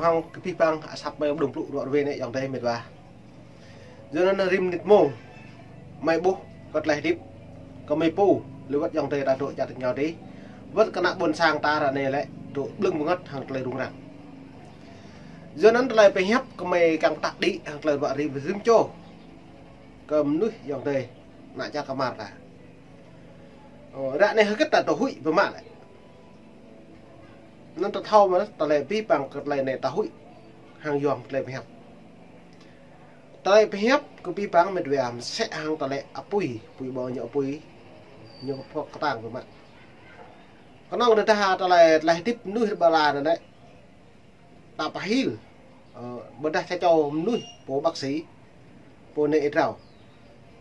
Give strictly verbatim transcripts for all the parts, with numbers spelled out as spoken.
Hăng kơ abih bang asăp mơi dŏng plŭ ruă ruê anai ayŏng adơi met wa. Yua anŭn rĭm mơnit mông mơi ƀuh kơ tơlơi hơdip kơ mơi pô, lĕ wơ̆t ayŏng adơi ta dŏ čar tơña dih, wơ̆t kơ ană ƀôn sang ta ră anai lĕ dŏ blơ̆ng bơngăt hăng tơlơi rŭng răng. Yua anŭn tơlơi pơhiăp kơ mơi kiăng tăk đĭ hăng tơlơi ruă ruê ƀơi rĭm čô kơ mơnuih ayŏng adơi ană čar kơmar ta. Ơ, ră anai hơget ta dŏ huĭ pơmă lĕ. Anŭn ta thâo mơ̆n tơlơi abih bang kơ tơlơi anai ta huĭ hăng yom tơlơi pơhiăp. Tơlơi pơhiăp kơ abih bang met wa mơsĕ hăng tơlơi apui, apui ƀơi ñu apui, ñu kơpŏk kơtang pơmă. Kơnơ̆ng tơdah tơlơi, tơlơi hơdip mơnuih rơbala anŭn lĕ ta pơhil, ơ, ƀôdah sa čô mơnuih, pô bác sĩ, pô nai y trâo.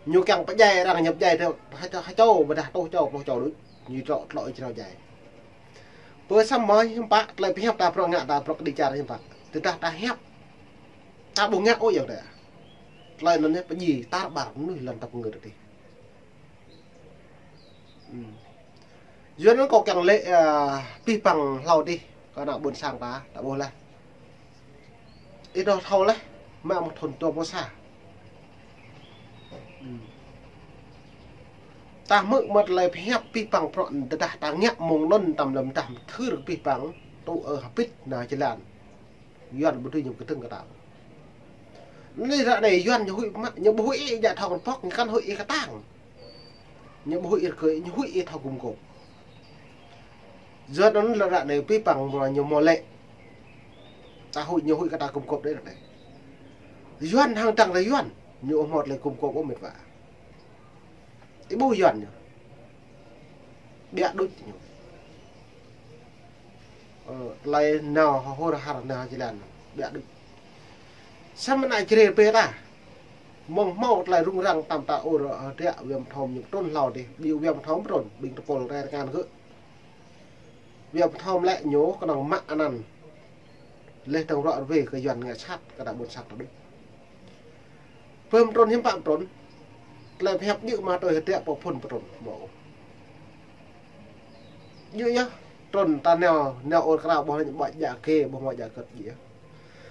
Ñu kiăng pơdjai arăng ñu pơdjai tơ, ha čô, ha čô, ƀôdah rơtuh čô, pluh čô đôč. Ñu tlŏ, tlŏ y trâo djai. Pơ samơ̆ hiư̆m pă, tơlơi pơhiăp ta bruă ngă ta bruă kơđi čar hiư̆m pă. Tơdah ta hiăp, ta ƀu ngă ôh ayŏng adơi. Tơlơi anŭn yơh pơdjai tar ƀar mơnuih lŏn tơpơngơ̆t adih. Hmm. Yua anŭn kâo kiăng lĕ, ơ, abih bang hlâo dih, kơ ană ƀôn sang ta, ta ƀuh laih. Ih dŏ thâo laih, mă mơ̆ng thŭn dua pluh sa. Hmm. Ta hmư̆ mơ̆ tơlơi pơhiăp abih bang bruă tơdah ta ngă mơ̆ng anŭn tơm lơ̆m tah mơthưr abih bang, tŭ ơ hơbĭt nao jơlan. Yuan ƀu dưi ñu kơdơ̆ng kơtang. Anai ră anai Yuan ñu huĭ mă, ñu ƀu huĭ ih djă thâo kơnơ̆ng pŏk, ñu kăn huĭ ih kơtang. Ñu ƀu huĭ ih rơgơi, ñu huĭ ih thâo gum gôp. Yuan anŭn lĕ ră anai abih bang mơ̆ ñu mơ̆ lĕ. Ta huĭ, ñu huĭ kơ ta gum gôp đơi ră anai. Yuan hăng dăng tơ Yuan, ñu ƀu hmâo tơlơi gum gôp ôh met wa. Ih ƀuh Yuan ñu. Ƀiă đôč ñu. Ơ, tơlơi nao hơhur har nao jơlan. Ƀiă đôč. Samơ̆ ană Jrai pơ ta. Mơ̆ng hmâo tơlơi rŭng răng tơm ta ur, ơ, hơdră Wia Mơthom ñu trŭn hlâo dih. Ƀing Wia Mơthom trŭn, ƀing tơpul rai rơngan gơ̆. Wia Mơthom lĕ ñu kơnơ̆ng mă anăn. Leh tơ̆ng ruă ruê kơ Yuan ngă sat kơ ta ƀôn sang ta đôč. Pơ mơtrŭn hiư̆m pă mơtrŭn. Tơlơi pơhiăp djơ̆ mă tui hơdră pơ phŭn pơtrŭn. Mơ̆. Djơ̆ yơh, trŭn ta nao, nao ur krao ƀuh lĕ ƀă djă kê, ƀuh mă djă kơ̆t djơ̆.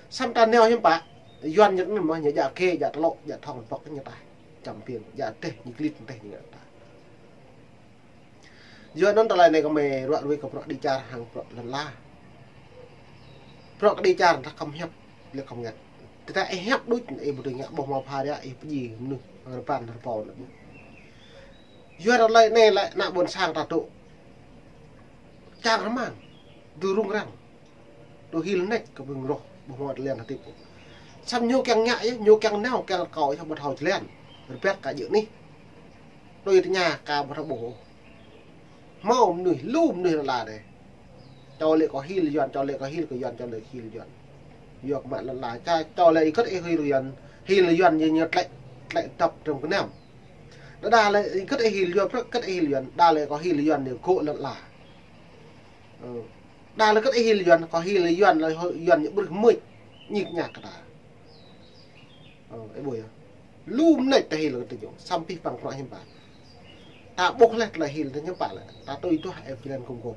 Samơ̆ ta nao hiư̆m pă, Yuan ñu anŭn mơ̆, ñu djă kê, djă tlŏ, djă thŏng pŏk ñu ta. Čăm piêng, djă teh, ñu klĭt teh ñu ta. Yua anŭn tơlơi anai kơ mơi ruă ruê kơ bruă kơđi čar hăng bruă lŏn ala. Bruă kơđi čar ta khŏm hiăp, lĕ khŏm ngă. Tơdah ih hiăp đôč, ih ƀu dưi ngă ƀuh mă pha ră, ih pơdjai mơnuih, rơban rơbâo anŭn. Yua tơlơi anai lĕ ană ƀôn sang ta dŏ. Čang rơmang, dŏ rŭng răng. Dŏ hil nač kơ ƀing roh, ƀuh mơ̆ tơlơi hơdip. Samơ̆ ñu kiăng ngă yơh, ñu kiăng nao, kiăng rơkâo yơh ƀu thâo jơlan. Rơbat kơ djơ̆ anih. Tui tơña kơ ƀu thâo ƀuh. Hmâo mơnuih, lu mơnuih lŏn ala dih. Čô lĕ kơ hil Yuan, čô lĕ kơ hil kơ Yuan, čô lĕ hil Yuan. Yua kơ mă lŏn ala, ča, čô lĕ ih kơ̆t ih hil Yuan, hil Yuan ñu, ñu tlĕ, tlĕ dŏp trŏm kơnăm. Đa đa lĕ ih kơ̆t ih hil Yuan, prăk kơ̆t ih hil Yuan, đa lĕ kơ hil Yuan ñu gŏ lŏn ala. Ơ. Đa lĕ kơ̆t ih hil Yuan, kơ hil Yuan lĕ Yuan ñu ƀrưh mưč, ñik ñak kơ ta. Ơ, ih ƀuh yơh. Lu mơneč ta hil kơ tơjuh, samơ̆ abih bang bruă hiư̆m pă. Ta ƀuh leh tơlơi hil ta hiư̆m pă lĕ. Ta tui duah ih pơjơlan gum gôp.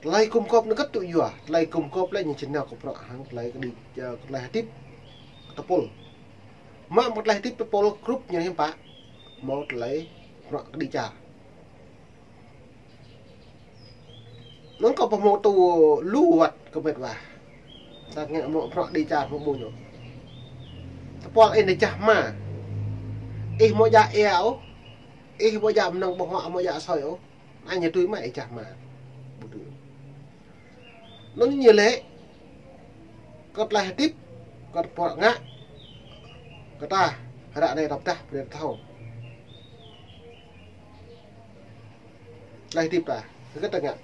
Tơlơi gum gôp anŭn kơ̆t tŭ yua, tơlơi gum gôp lĕ ñu či nao kơ bruă hăng tơlơi kơđi, ơ, tơlơi hơdip kơ tơpul. Mă mơ̆ tơlơi hơdip tơpul grup ñu hiư̆m pă. Hmâo tơlơi bruă kơđi čar. Anŭn kâo pơhmư̆ tŭ lu wơ̆t kơ met wa. Sa ngă mơ̆ bruă kơđi čar mơ̆ ƀu ñu. Tơpul ih nao jah hma. Ih ƀu djă ia ôh. Ih ƀu djă mơnơ̆ng ƀơ̆ng huă, ƀu djă asơi ôh. Anai ñu tui mă ih jah hma. Ƀu tui. Anŭn ñu lĕ. Kơ tơlơi hơdip, kơ tơpul ngă. Kơ ta, ră anai ta pơdah brơi ta thâo. Tơlơi hơdip ta, hơget ta ngă.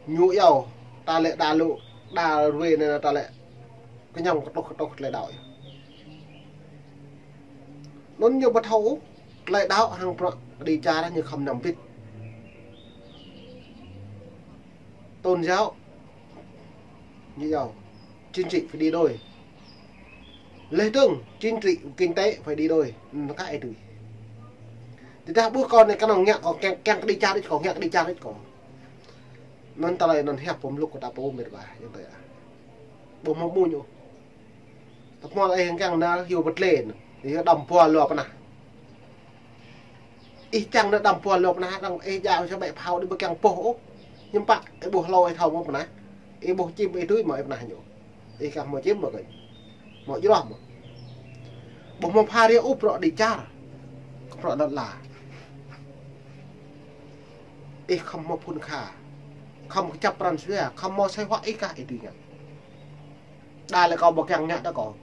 Ñu iâu, ta lĕ đa lu, đa ruê anai ta lĕ kơñŏng kơtuh kơtuh tơlơi đaŏ. Anŭn ñu ƀu thâo, tơlơi đaŏ hăng bruă kơđi čar ñu khŏm năm bĭt. Tôn giáo, như nhau, chính trị phải đi đôi. Leh dơ̆ng, chính trị, kinh tế phải đi đôi. Anŭn kơ ih tui. Tơdah ƀuh kâo anai kơnơ̆ng ngă kâo kiăng, kiăng kơđi čar đôč kâo, ngă kơđi čar đôč kâo. Anŭn tơlơi anŭn hiăp pơmluk kơ ta pô mĕt wa, yơh tơ. Ƀu hmâo mŭn ôh. Tơpă ih kiăng nao hyu pơtlĕ, ih đăm pua lua pơnah. Ih čang nao đăm pua lua pơnah, đang ih djă sa ƀĕ phao đĭ ƀu kiăng pôh ôh. Hiư̆m pă, ih ƀuh hlâo ih thâo mơ̆ pơnah. Ih ƀuh čim ih tui mơ̆ ih pơnah ñu. Ih kah mơ̆ čim mơ̆ kơnh. Mơ̆ jroh mơ̆. Ƀu hmâo pha ria ôh bruă đĭ čar. Bruă lŏn ala. Ih khŏm hmâo phŭn kha. Khŏm kơčăp pran jua, khŏm hmâo sai huă ih kah ih tui ngă. Đa lĕ kâo ƀu kiăng ngă đa kâo.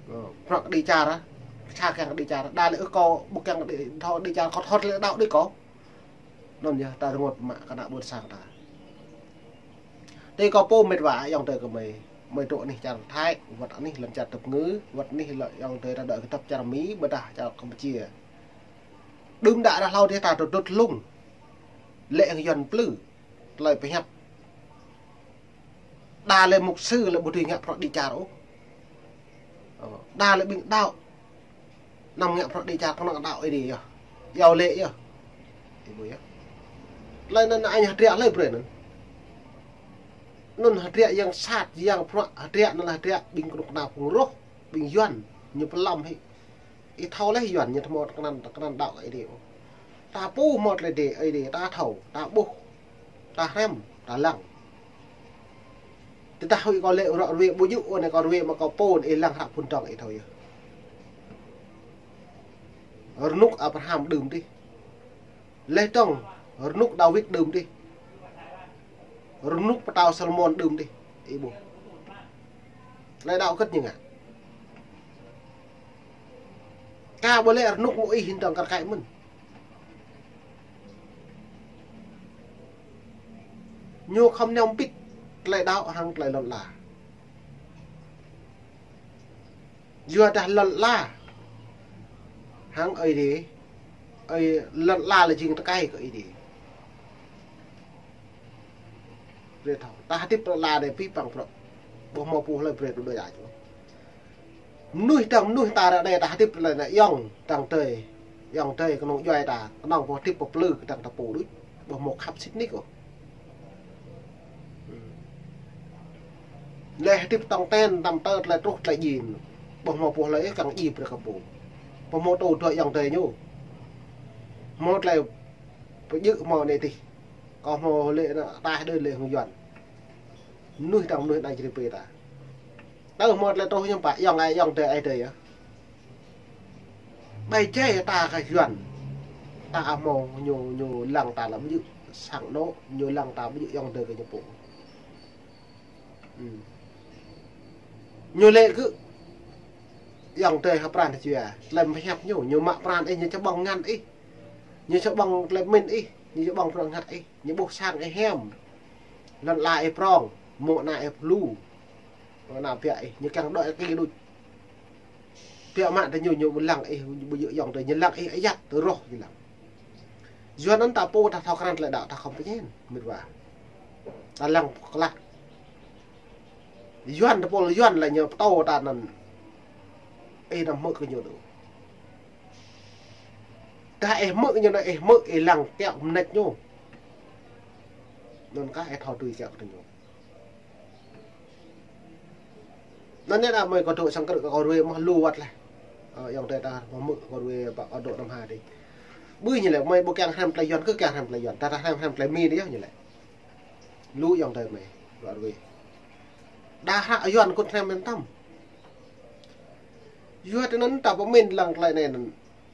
Ơ, bruă đĭ čar, sa kiăng đĭ čar. Đa lĕ ôh kâo ƀu kiăng đĭ, thâo đĭ čar, kâo thâo lĕ đaŏ đĭ kâo. Anŭn yơh ta rơngot mă kơ ană ƀôn sang ta. Tui kâo pô mĕt wa ayŏng adơi gơmơi, gơmơi dŏ anih čar Thái, wơ̆t anih lŏn čar tơpơngư, wơ̆t anih lŏn ayŏng adơi ta dŏ kơ tơp čar Mi, ƀôdah čar Kampuchia. Đưm đă đah hlâo dih ta tơdŭt lung. Lĕ hăng Yuan plư, tơlơi pơhiăp. Đa lĕ mục sư lĕ ƀu dưi ngă bruă đĭ čar ôh. Ơ, đa lĕ ƀing đaŏ. Anăm ngă bruă đĭ čar kơnơ̆ng đaŏ Ơi Adai yơh. Iâu laĭ yơh. Ih ƀuh yơh. Tơlơi anŭn añ hơdră hlơi brơi anŭn. Anŭn hơdră yang sat, yang bruă, hơdră anŭn lah hơdră ƀing kơnuk kơna phung rŏh, ƀing Yuan, ñu pơlăm hĭ. Ih thâo laih Yuan ñu hmâo tơkơnăn, tơkơnăn đaŏ kơ Ơi Adai ôh. Ta pô hmâo tơlơi đe, Ơi Adai, ta thâo, ta ƀuh, ta hrăm, ta lăng. Tơdah huĭ kâo lĕ ră ruai ƀu djơ̆, anai kâo ruai mă kâo pô, ih lăng hră phŭn dơ̆ng ih thâo yơh. Rơnŭk Abraham đưm dih. Laih dơ̆ng, rơnŭk Dawid đưm dih. Rơnŭk pơtao Salômôn đưm dih. Ih ƀuh. Tơlơi đaŏ kơ̆t ñu ngă. Kâo ƀu lĕ rơnŭk mơ̆ ih hĭn dơ̆ng kar kaĭ mơ̆n. Ñu khŏm nao pĭt tơlơi đaŏ hăng tơlơi lŏn ala. Yua dah lŏn ala hăng Ơi Adai, Ơi, lŏn ala lĕ jing tơkai kơ Ơi Adai. Brơi thâo. Ta hơdip lŏn ala anai pĭ păng prŏ. Ƀu hmâo pô hlơi brơi tui đôč ôh. Mơnuih dơ̆ng mơnuih ta ră anai ta hơdip lŏn ala anai ayŏng dơ̆ng adơi. Ayŏng adơi kơnơ̆ng djuai ta, kơnơ̆ng pô hơdip pơplư kơ dơ̆ng ta pô đôč. Ƀu hmâo khăp sĭt nik ôh. Lĕ hơdip tong ten, tăm tơ, tơlơi truh, tơlơi djin. Ƀu hmâo pô hlơi ih kiăng djai brơi kơ pô. Ƀu hmâo tŭ dua ayŏng adơi ñu. Hmâo tơlơi pơjơ̆ hmâo anai tih. Kâo hmâo lĕ ană taih đơi lĕ hăng Yuan. Mơnuih dơ̆ng mơnuih anai čri pê ta. Tơ hmâo tơlơi truh hiư̆m pă ayŏng ai ayŏng adơi ai adơi yơh. Ƀai jai ta kơ Yuan. Ta hmâo ñu, ñu lăng ta lăm jư̆ sang anŏ, ñu lăng ta ƀu djơ̆ ayŏng adơi kơ ñu pô. Ư. Ñu lĕ kơ ayŏng adơi hơpran jua, tơlơi pơhiăp ñu, ñu mă pran ih, ñu čơƀơ̆ng ngăn ih. Ñu čơƀơ̆ng tơlơi pơmĭn ih, ñu čơƀơ̆ng bruă ngă ih, ñu ƀuh sang ih hiam. Lŏn ala ih prŏng, mơ̆ng ană ih pơlu. Mơ̆ng ană biă ih, ñu kiăng dŏ kơ ih đôč. Biă mă tơ ñu, ñu ƀu lăng ih, ƀu djơ̆ ayŏng adơi, ñu lăng ih ayăt, tơ rŏh ñu lăng. Yua anŭn ta pô ta thâo krăn tơlơi đaŏ ta khŏm pơñen, mĕt wa. Ta lăng pơklă. Yuan tơpul Yuan lĕ ñu pơtô ta anŭn. Ih anăm hmư̆ kơ ñu đôč. Dah ih hmư̆ ñu anŭn ih hmư̆ ih lăng kiaŏ mơneč ñu. Anŭn kah ih thâo tui kiaŏ kơ ñu. Anŭn anai mơi kâo dŏ sang krư̆ kâo ruai mơ̆ lu wơ̆t laih. Ơ, ayŏng adơi ta mơ̆ hmư̆ kâo ruai pă kâo dŏ năm hai dih. Ƀơi ñu lĕ mơi ƀu kiăng hrăm tơlơi Yuan kơ kiăng hrăm tơlơi Yuan. Ta ta hrăm hrăm tơlơi Mi dih yơh ñu lĕ. Lu ayŏng adơi mơi, lu ruai. Đa hră Yuan kŭn hrăm mơ̆n tăm. Yua tơ anŭn ta pơmĭn lăng tơlơi anai anŭn.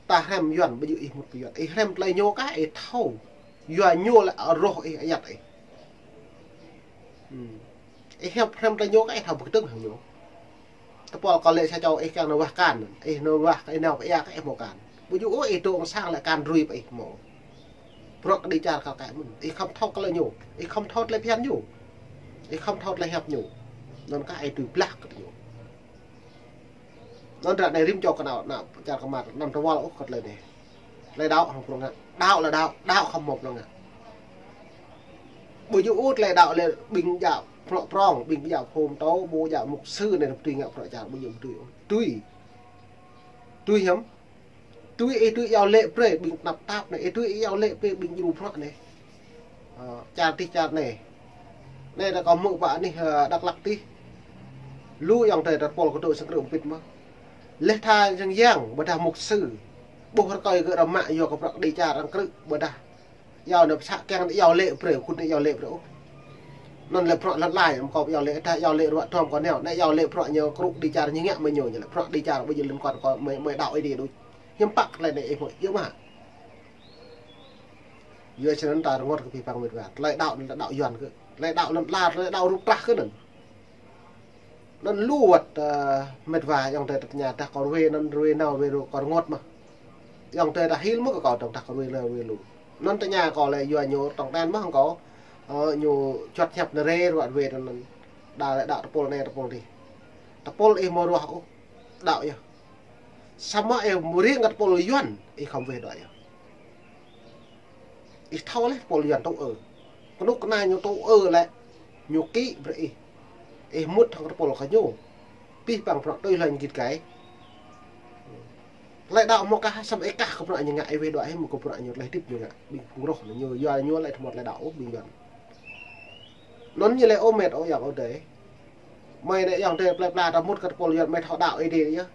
Ta hrăm Yuan ƀu djơ̆ ih mŭt pơ Yuan. Ih hrăm tơlơi ñu kah ih thâo. Yua ñu lĕ rŏh ih ayăt ih. Ih hrăm, hrăm tơlơi ñu kah ih thâo pơkơdơ̆ng hăng ñu. Tơpul kâo lĕ sa čô ih kiăng nao wah akan. Ih nao wah, ih nao pơ ia kah ih hmâo akan. Ƀu djơ̆ ôh ih dŏ amăng sang lĕ akan rui pơ ih hmâo. Bruă kơ đĭ čar kơ kaĭ mơ̆n. Ih khŏm thâo tơlơi ñu. Ih khŏm thâo tơlơi phiăn ñu. Ih khŏm thâo tơlơi hiăp ñu. Anŭn kah ih tui blah kơ ñu. Anŭn ră anai rĭm čô kơ ană, ană čar kơ mă anăm tơwăl ôh kơ tơlơi anai. Tơlơi đaŏ hăng prŏng ngă. Đaŏ lĕ đaŏ, đaŏ khŏm hmâo prŏng ngă. Ƀu djơ̆ ôh tơlơi đaŏ lĕ ƀing djă prŏng, ƀing djă phŭn tơ, ƀu djă mục sư anai ƀu dưi ngă bruă čar ƀu djơ̆ ƀu dưi ôh. Tui. Tui hiam? Tui ih tui iâu laĭ brơi ƀing tơnap tap anai, ih tui ih iâu laĭ brơi ƀing djru bruă anai. Ơ, čar tih čar anai. Anai ta kâo hmư̆ pơ anih, ơ, Dak Lak tih. Lu ayŏng adơi ta tơpul kơdŏ sang krư̆ mpit mơ̆n. Laih tha yang yang, ƀôdah mục sư. Ƀuh rơkơi gơ̆ rơmă yua kơ bruă kơđi čar arăng krư̆, ƀôdah iâu anai pơsă kiăng iâu lĕ brơi, kŭt anai iâu lĕ brơi ôh. Anŭn lĕ bruă lăn lai, mơ̆ kâo iâu lĕ, tah iâu lĕ ruă duăm kâo neo, anai iâu lĕ bruă ñu krư̆ kơđi čar ñu ngă mơ̆ ñu, ñu lĕ bruă kơđi čar ƀu djơ̆ liên quan kơ mơi, mơi đaŏ Ơi Adai đôč. Hiư̆m pă tơlơi anai ih hmư̆, yơh mơ̆. Yua čơ anŭn ta rơngot kơ abih bang met wa. Tơlơi đaŏ anŭn lĕ đaŏ Yuan kơ. Tơlơi đaŏ lŏn ala, tơlơi đaŏ rup trah kơ anŭn. Anŭn lu wơ̆t, ơ, met wa ayŏng adơi ta tơña, tah kâo ruai anŭn ruai nao ruai ru kâo rơngot mơ̆n. Ayŏng adơi ta hil mơ̆ kơ kâo dơ̆ng, tah kâo ruai nao ruai lu. Anŭn tơña kâo lĕ yua ñu tong ten mơ̆ hăng kâo, ơ, ñu čuăt hiăp nơ̆ rê ruă ruai anŭn. Đa lĕ đaŏ tơpul anai tơpul adih. Tơpul ih mơ̆ ruah ôh, đaŏ yơh. Samơ̆ ih mơ̆ riêng kơ tơpul Yuan, ih khŏm weh đuaĭ yơh. Ih thâo laih tơpul Yuan tŭ ư. Kơnuk kơna ñu tŭ ư lĕ, ñu kĭ brơi ih. Ih mŭt hăng tơpul kơ ñu. Abih bang bruă tui hlơi ñu git gai. Tơlơi đaŏ mơ̆ kah, samơ̆ ih kah kơ bruă ñu ngă, ih weh đuaĭ hĭ mơ̆ kơ bruă ñu, tơlơi hơdip ñu ngă. Ƀing phung roh ñu, yua ñu lĕ tơmŏt tơlơi đaŏ ôh ƀing Yuan. Anŭn ñu lĕ ơ met ơ ayŏng adơi. Mơi anai ayŏng adơi plơi pla ta mŭt kơ tơpul Yuan, mơi thâo đaŏ Ơi Adai yơh.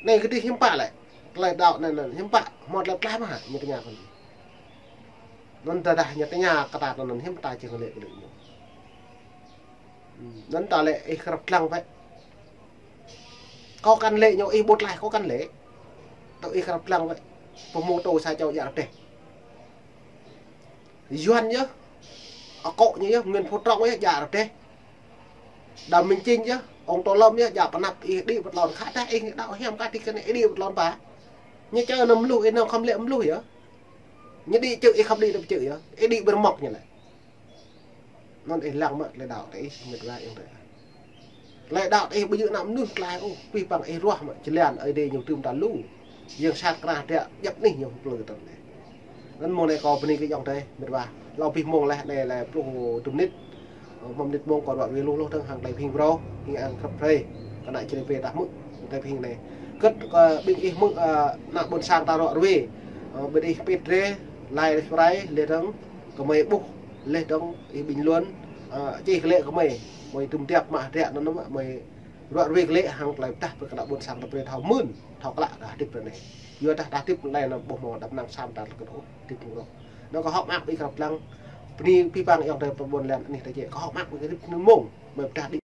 Anai kơ adih hiư̆m pă lĕ. Tơlơi đaŏ anai anŭn hiư̆m pă, hmâo tơlơi pơklaih mơ̆ hă, ñu tơña kơ anŭn. Anŭn tơdah ñu tơña kơ ta anŭn hiư̆m ta či lĕ kơ lĕ ñu. Hmm, anŭn ta lĕ ih krăp lăng wơ̆t. Kâo kăn lĕ ñu, ih ƀu tlaih kâo kăn lĕ. Tơ ih krăp lăng wơ̆t. Pơhmu tơ sa čô djă rơdêh. Yuan yơh, akŏ ñu yơh, Nguyễn Phú Trọng yơh, djă rơdêh. Đào Minh Chính yơh, ông Tô Lâm yơh, djă pơ anăp ih đĭ pơ tlôn, khă tah ih đaŏ hiam kah tih kơ anai ih đĭ pơ tlôn pă. Ñu čơ anăm mlŭh, ih nao khŏm lĕ mlŭh yơh. Ñu đĭ čư̆, ih khŏm đĭ đơ̆p čư̆ yơh. Ih đĭ ƀơi rơmŏk ñu lĕ. Anŭn ih lăng mă tơlơi đaŏ tơ ih, met wa ayŏng adơi. Tơlơi đaŏ tơ ih ƀu djơ̆ ană mơnuih tơlơi ôh, abih bang ih ruah mă jơlan Ơi Adai ñu tŭm ta lu. Yang sat kơna hơdră djăp anih ñu plư tơl anai. Anŭn mông anai kâo bơni kơ ayŏng adơi, met wa. Hlâo abih mông laih anai lĕ pluh dua mơnit. Ơ, mơnit mông kâo ruă ruai lu lu dơ̆ng hăng tơlơi pơhing brâo, hing ang krăp hrơi. Kơnă čơrê pê tah hmư̆, tơlơi pơhing anai. Kơ̆t kơ ƀing ih hmư̆, ơ, ană ƀôn sang ta ruă ruai. Ơ, ƀing ih pit rê, like rê, subscribe, laih dơ̆ng, kơ mơi ƀuh, laih dơ̆ng, ih bình luận, ơ, čih kơ lĕ kơ mơi. Mơi tŭm tiap mă hơdră anŭn mă, mơi ruă ruai kơ lĕ hăng tơlơi pơdah brơi kơ ană ƀôn sang ta brơi thâo mưn, thâo klă kơ hơdip ră anai. Yua dah ta hơdip ră anai anŭn ƀuh mơ̆ đăp năng sa mơta lơkơt ôh, hơdip mơ̆ng roh. Anŭn kâo hơ̆k mơak ƀing krăp lăng, bơni abih bang ayŏng adơi pơ ƀôn lan anih ta jĕ. Kâo hơ̆k mơak ƀing krăp lăng mông, mơi pơdah đĭ